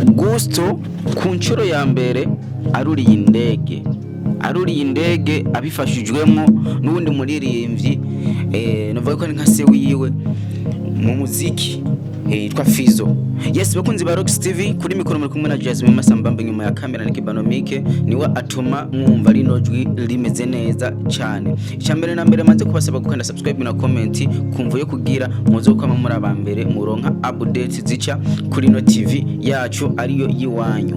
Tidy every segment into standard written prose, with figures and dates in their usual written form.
Gusto ku nshuro ya mbere aruriye indege abifashijwemo n'uwundi muririmbyi, navuga ko ari nka se wiwe mu muziki, yitwa Fizo. Yes, bakunzi ba Rox TV, kuri mikoro muri kumwe na Jasmine Masambamba, inyuma ya kamera ni Kibano Mike, niwe atuma mwumva rino jwi rimeze neza cyane. Icya mbere na mbere, maze kubasaba gukanda subscribe na comment kumva yo kugira muzo kwama muri aba mbere muronka updates zica kuri no TV yacu ariyo yiwanyu.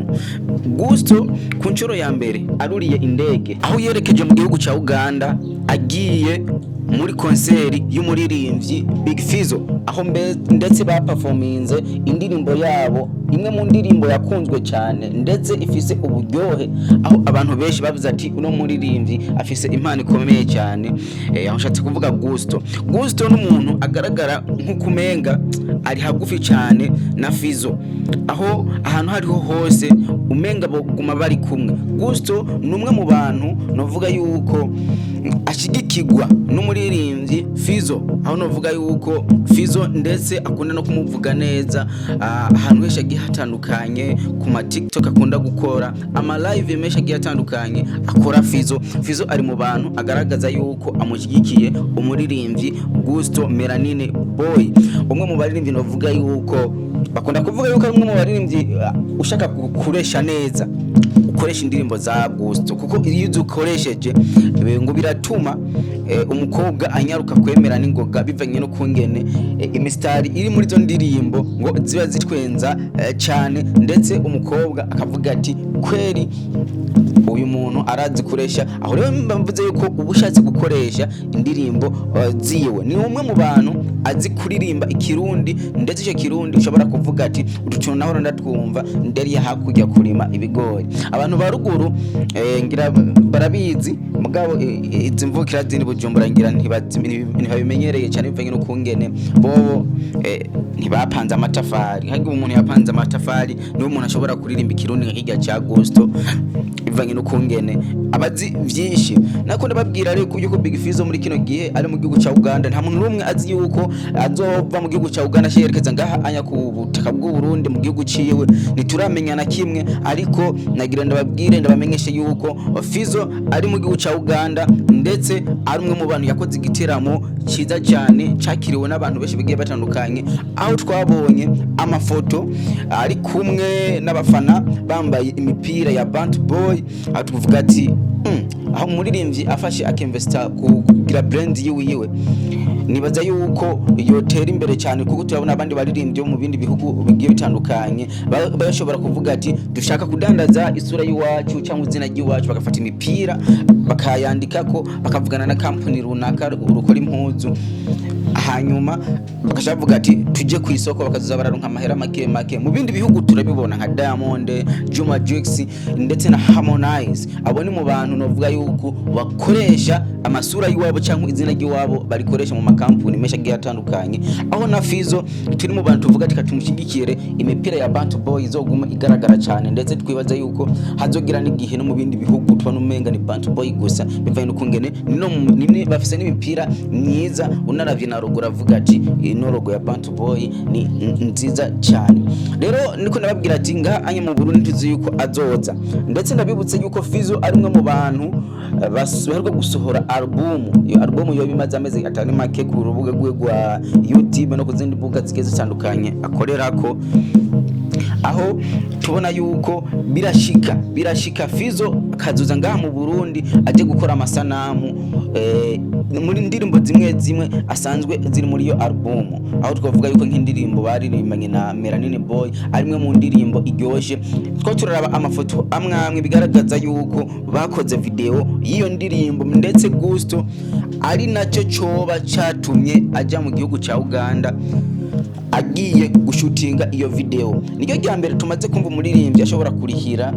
Gusto ku nshuro ya mbere aruriye indege aho yerekeje mu gihugu ca Uganda, agiye muri konseri y'umuririmbyi Big Fizzo, aho ndetse baperforminze indirimbo yabo, imwe mu ndirimbo yakunzwe cyane ndetse ifise uburyohe, aho abantu benshi bavuze ati uno muririmbyi afise impano ikomeye cyane. Aho nshatse kuvuga Gusto. Gusto n'umuntu agaragara nk'ukumenga ari hagufi cyane na Fizzo, aho ahantu hariho hose umenga boguma bari kumwe. Gusto ni umwe mu bantu novuga yuko ashigikirwa n'umuririmbyi Fizzo, aho novuga yuko Fizzo ndetse akunda no kumuvuga neza ahantu henshi agiye hatandukanye, ku ma TikTok akunda gukora ama live menshi agiye atandukanye akora. Fizzo ari mu bantu agaragaza yuko amushyigikiye umuririmbyi Gusto Melanine Boy, umwe mu baririmbyi novuga yuko bakunda kuvuga yuko ari umwe mu baririmbyi ushaka gukoresha neza ukoresha indirimbo za Gusto, kuko iyo uzikoresheje ngo biratuma umukobwa anyaruka kwemera n'ingoga, bivanye no kungene imisitari iri muri izo ndirimbo ngo ziba zitwenza cyane, ndetse umukobwa akavuga ati kweri uyu muntu arazi kuresha. Aho rero mba mvuze yuko uba ushatse gukoresha indirimbo ziwe. Ni umwe mu bantu azi kuririmba ikirundi, ndetse icyo kirundi ushobora kuvuga ati utu tuntu nahora ndatwumva nderiye hakurya kurima ibigori. Abantu ba ruguru ngira barabizi, mugabo izi mvukira zindi Bujumbura ngira ntibabimenyereye cyane, bivanye n'ukungene bobo ntibapanze amatafari. Nkagira umuntu yapanze amatafari niwe umuntu ashobora kuririmba ikirundi nka kirya ca Gusto, bivanye n'ukungene abazi vyinshi. Nako ndababwira rero yuko Big Fizzo muri kino gihe ari mu gihugu ca Uganda. Nta muntu n'umwe azi yuko azova mu gihugu ca Uganda yerekeza ngaha anya ku butaka bw'u Burundi mu gihugu ciwe, ntituramenya na kimwe. Ariko nagira ndababwire, ndabamenyeshe yuko Fizzo ari mu gihugu ca Uganda, ndetse ari umwe mu bantu yakoze igiteramo cyiza cyane cakiriwe n'abantu benshi bagiye batandukanye, aho twabonye amafoto ari kumwe n'abafana bambaye imipira ya Bantu Boy, aho tuvuga ati aho umuririmbyi afashe akinvesta kugira brand yiwe, nibaza yuko yotera imbere cyane, kuko turabona abandi baririmbyi bo mu bindi bihugu bigiye bitandukanye bashobora kuvuga ati dushaka kudandaza isura y'iwacu cyangwa izina ry'iwacu, bagafata imipira bakayandikako, bakavugana na kampani runaka rukora impuzu, hanyuma bakaca bavuga ati tujye ku isoko, bakazoza bararonka amahera make make. Mu bindi bihugu turabibona nka Diamond, Juma Jux ndetse na Harmonize. Abo ni mu bantu novuga yuko bakoresha amasura y'iwabo cyangwa izina ry'iwabo barikoresha mu makampuni menshi agiye atandukanye, aho na Fizzo turi mu bantu tuvuga ati tumushyigikire, imipira ya Bantu Boy izoguma igaragara cyane, ndetse twibaza yuko hazogira n'igihe no mu bindi bihugu tubona umenga ni Bantu Boy gusa, bivanye n'ukungene no bafise n'imipira myiza. Unaravye na logo uravuga ati ino logo ya Bantu Boy ni nziza cyane. Rero niko nababwira ati ngaha anya mu Burundi tuzi yuko azoza, ndetse ndabibutse yuko Fizzo ari umwe mu bantu baheruka gusohora album. Iyo album yo bimaze amezi atari make ku rubuga rwe rwa YouTube no ku zindi mbuga zigiye zitandukanye akorerako, aho tubona yuko birashika Fizzo akazuza ngaha mu Burundi aje gukora amasanamu muri ndirimbo zimwe zimwe asanzwe ziri muri iyo album, aho twavuga yuko nk'indirimbo baririmbanye na Melanine Boy ari imwe mu ndirimbo iryoshe. Two turaraba amafoto amwe amwe bigaragaza yuko bakoze video y'iyo ndirimbo, ndetse Gusto ari nacyo coba catumye aja mu gihugu ca Uganda agiye gushutinga iyo video. Niryo rya mbere tumaze kumva umuririmbyi ashobora kurihira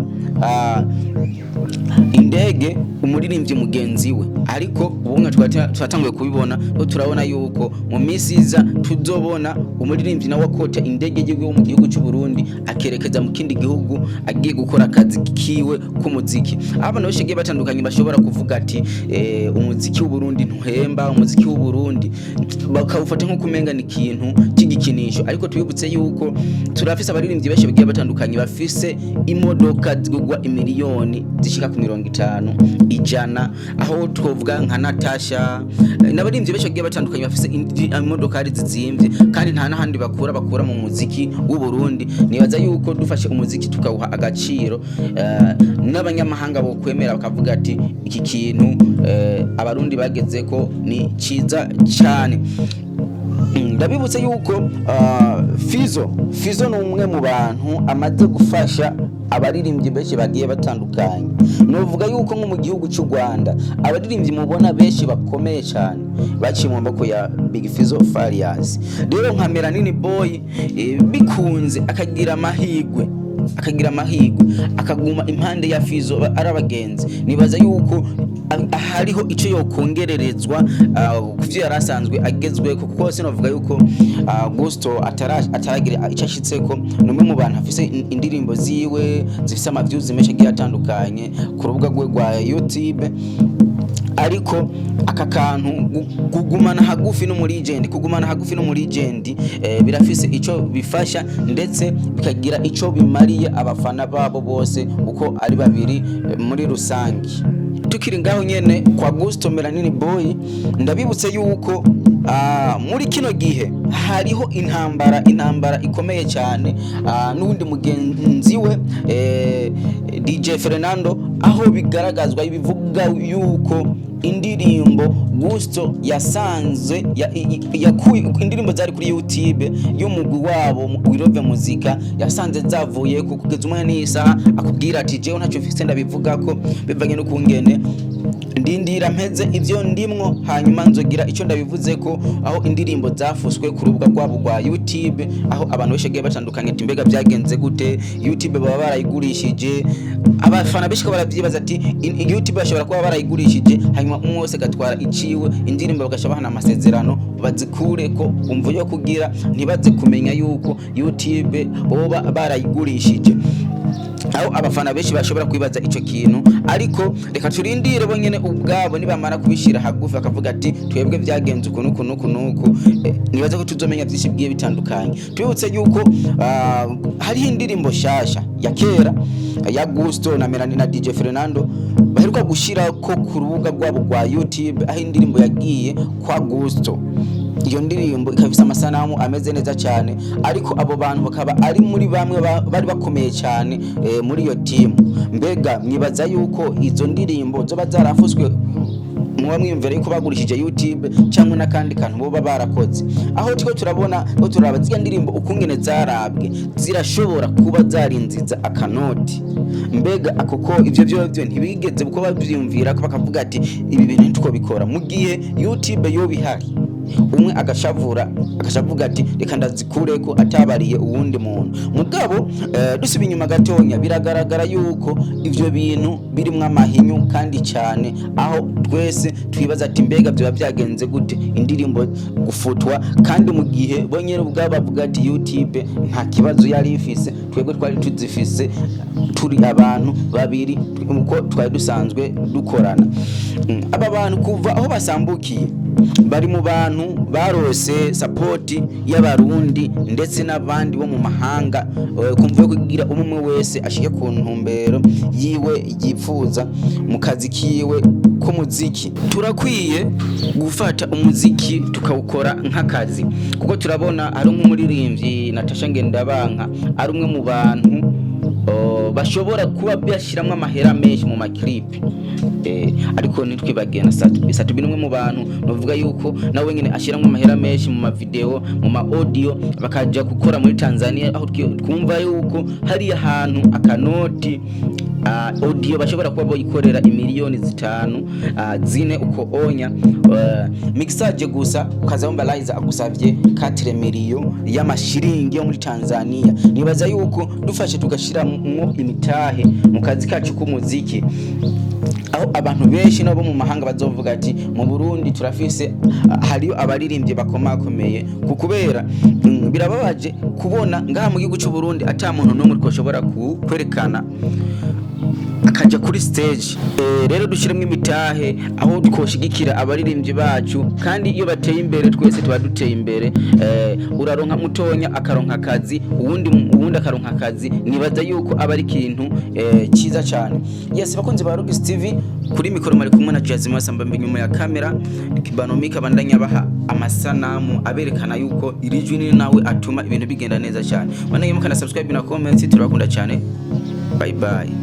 indege umuririmbyi mugenzi we, ariko ubumwe twatanguye kubibona ko turabona yuko mu minsi iza tuzobona. Umuririmbyi nawe akota indege yiwe mu gihugu cy'u Burundi, akerekeza mu kindi gihugu agiye gukora akazi kiwe k'umuziki. Aho abantu benshi bagiye batandukanye bashobora kuvuga ati umuziki w'u Burundi ntuhemba, umuziki w'u Burundi bakawufata nko kumenga ni ikintu cy'igikinisho. Ariko tubibutse yuko turafise abaririmbyi benshi bagiye batandukanye bafise imodoka zigurwa imiliyoni zishika ku 50, 100, aho twovuga nka Natasha n'abaririmbyi benshi bagiye batandukanye bafise imodokari zizimvye, kandi nta n'ahandi bakura mu muziki w'u Burundi. Nibaza yuko dufashe umuziki tukawuha agaciro, n'abanyamahanga bokwemera bakavuga ati iki kintu abarundi bageze ko ni ciza cyane. Ndabibutse yuko Fizo ni umwe mu bantu amaze gufasha abaririmbyi benshi bagiye batandukanye. Novuga yuko nko mu gihugu cy'u Rwanda abaririmbyi mubona benshi bakomeye cyane baciye mu maboko ya Big Fizzo Farious. Rero nka Melanini Boy, bikunze akagira amahirwe akaguma impande ya Fizo ari abagenzi, nibaza yuko hariho icyo yokongererezwa ku byo yari asanzwe agezweko, kuko sinavuga yuko Gusto ataragira icyo ashitseko. Ni umwe mu bantu afise indirimbo ziwe zifise ama views menshi agiye atandukanye ku rubuga rwe rwa YouTube. Ariko aka kantu kugumana hagufi no muri legend, kugumana hagufi no muri legend, birafise ico bifasha, ndetse bikagira ico bimariye abafana babo bose uko ari babiri muri rusange. Tukiri ngaho nyene kwa Gusto Melanini Boy, ndabibutse yuko muri kino gihe hariho intambara ikomeye cyane n'uwundi mugenzi we DJ Fernando, aho bigaragazwa bivuga yuko indirimbo Gusto yasanze yakuye indirimbo zari kuri YouTube y'umugwi wabo Wirove Muzika, yasanze zavuye ku kugeza umwanya n'isaha akubwira ati jewe ntacyo mfise ndabivuga ko bivanye n'ukungene ndindira mpeze ivyo ndimwo, hanyuma nzogira icyo ndabivuze ko. Aho indirimbo zafuswe ku rubuga rwabo rwa YouTube, aho abantu benshi bagiye batandukanye ati mbega byagenze gute? YouTube baba barayigurishije? Abafana benshi ko baravyibaza ati YouTube bashobora kuba barayigurishije, hanyuma umwe wese agatwara iciwe, indirimbo bagaca bahana amasezerano bazikure ko umvo yo kugira ntibaze kumenya yuko YouTube boba barayigurishije, aho abafana benshi bashobora kwibaza ico kintu. Ariko reka turindire bo nyene ubwabo nibamara kubishira hagufi bakavuga ati twebwe byagenze uku nuku nuku nuku, nibaza ko tuzomenya byinshi bigiye bitandukanye. Tubibutse yuko hariho indirimbo shasha ya kera ya Gusto na Melanie na DJ Fernando baheruka gushira ko ku rubuga rwabo rwa YouTube, aho indirimbo yagiye kwa Gusto. Iyo ndirimbo ikaba ifise amasanamu ameze neza cyane, ariko abo bantu bakaba ari muri bamwe bari bakomeye cyane muri iyo timu. Mbega mwibaza yuko izo ndirimbo zoba zarafuswe, muba mwiyumvira yuko bagurishije YouTube cyangwa n'akandi kantu boba barakoze? Aho turiko turabona ko turaba ziriya ndirimbo ukungene zarabwe, zirashobora kuba zarinziza akanoti. Mbega ako ko ivyo vyovyo ntibigeze kuko bavyiyumvira ko bakavuga ati ibi bintu ntitwobikora mu gihe YouTube yoba ihari, umwe agashavura agashavuga ati reka ndazikureko atabariye uwundi muntu. Mugabo dusubiye inyuma gatonya, biragaragara yuko ivyo bintu birimwo amahinyu kandi cyane, aho twese twibaza ati mbega vyoba byagenze gute indirimbo gufutwa, kandi mu gihe bo nyene ubwabo bavuga ati YouTube nta kibazo yari ifise, twebwe twari tuzifise turi abantu babiri uko twari dusanzwe dukorana. Aba bantu kuva aho basambukiye bari mu bantu barose support y'abarundi ndetse n'abandi bo mu mahanga, kumva yo kugira umwe wese ashike ku ntumbero yiwe yifuza mu kazi kiwe k'umuziki. Turakwiye gufata umuziki tukawukora nk'akazi, kuko turabona hari nk'umuririmbyi Natasha Ngendabanka ari umwe mu bantu bashobora kuba bashiramwo amahera menshi mu maklipe, ariko ntitwibagiye na Sat-B. Sat-B ni umwe mu bantu novuga yuko nawe nyene ashiramwo amahera menshi mu mavideo, mu ma audio, bakaja gukora muri Tanzania, aho twumva yuko hari ahantu akanoti audio bashobora kuba boyikorera imiliyoni 5, 4 uko onya, mixage gusa ukaza wumva Liza agusavye 4 miliyo y'amashiringi yo muri Tanzania. Nibaza yuko dufashe tugashiramwo imitahe mu kazi kacu k'umuziki. Aho abantu benshi nabo mu mahanga bazovuga ati mu Burundi turafise, hariyo abaririmbyi bakomakomeye, ku kubera birababaje kubona ngaha mu gihugu cy'u Burundi ata muntu n'umwe uriko kwerekana akaja kuri stage. Rero dushiremo imitahe aho twoshigikira abaririmbyi bacu, kandi iyo bateye imbere twese tuba duteye imbere. Uraronka mutonya akaronka akazi, uwundi akaronka akazi. Nibaza yuko aba ari ikintu cyiza cyane. Yes, bakunzi ba Rugis TV, kuri mikoro mari kumwe na Jazima Samba, inyuma ya kamera Kibanomika bandanya baha amasanamu aberekana yuko iri jwi ni nawe atuma ibintu bigenda neza cyane. Bandanye mukana subscribe na comment. Turabakunda cyane. Bye bye.